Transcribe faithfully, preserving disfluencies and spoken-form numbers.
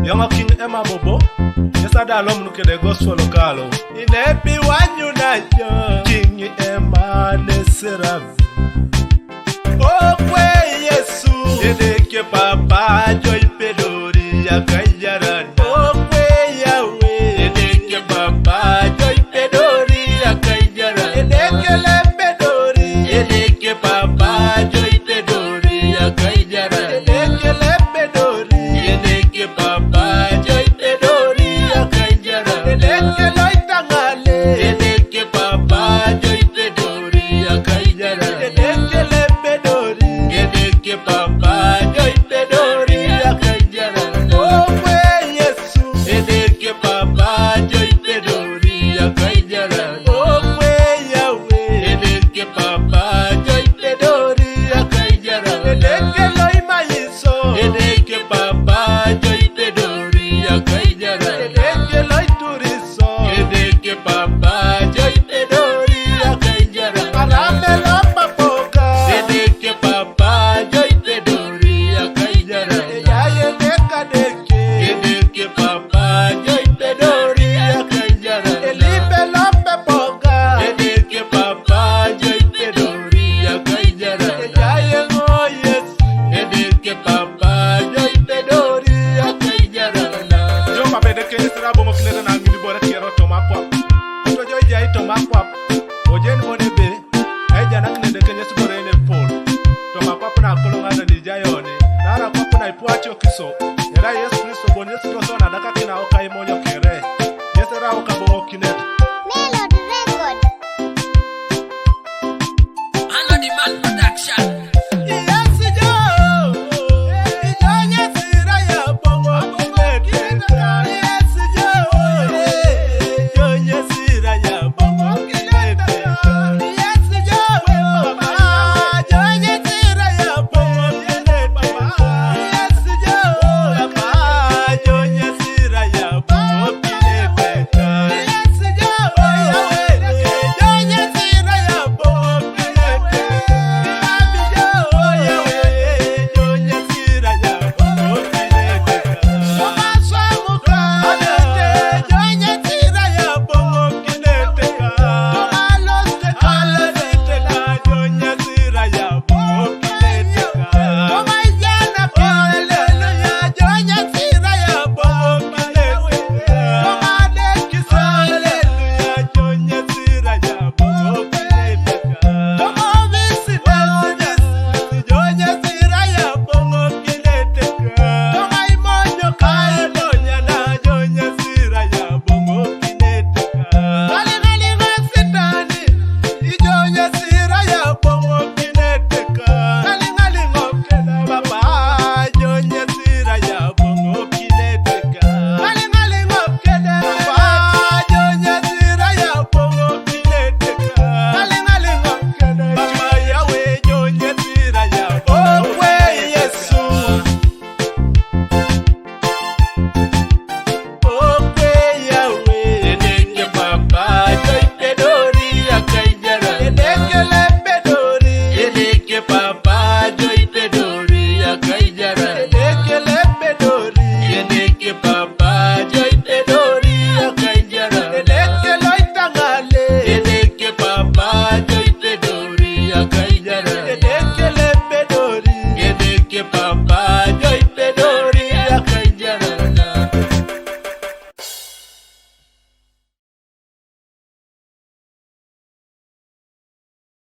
Yɔŋɔ King Emma Bobo, yesa da lɔm nu kede gospel kalo. Inepi wanyu na jo King Emma ne Seraphim. Okwe Yesu, edeke papa joy pedori akajaran. Okwe Yahweh, edeke papa joy pedori akajaran. Edeke le pedori, edeke papa joy pedori akajaran. Edeke le pedori, edeke papa joy pedori akajaran. Edeke loitangale, edeke papa joy pedori akajaran. Edeke le pedori, edeke papa joy pedori akajaran. Okwe Yesu, edeke papa joy pedori akajaran. Okwe Yahweh, edeke papa joy pedori akajaran. Edeke loimaiso, edeke papa joy pedori akajaran. Edeke loituriso, edeke papa joy pedori akajaran. Arame lo papoka, edeke papa joy pedori akajaran. Eyaye dekadeke, edeke papa joy pedori akajaran. Elipe lo pepoka, edeke papa joy pedori akajaran. Eyaye ngo Yesu, edeke papa joy pedori akajaran. Jo papa edeke Israel bongo kineda na ngidi bore kiero to makwap. To jo jai to makwap. Ojen mone be, eja na kinede kenye sibore ne pol. To makwap na kolo ngana ni jayone. Nara kwap na ipuacho kiso. Era Yesu Kristo bon Yesu Kristo na daka kina oka imonyo kere. Yesu era oka bongo kinet. Melody Record. Another man production.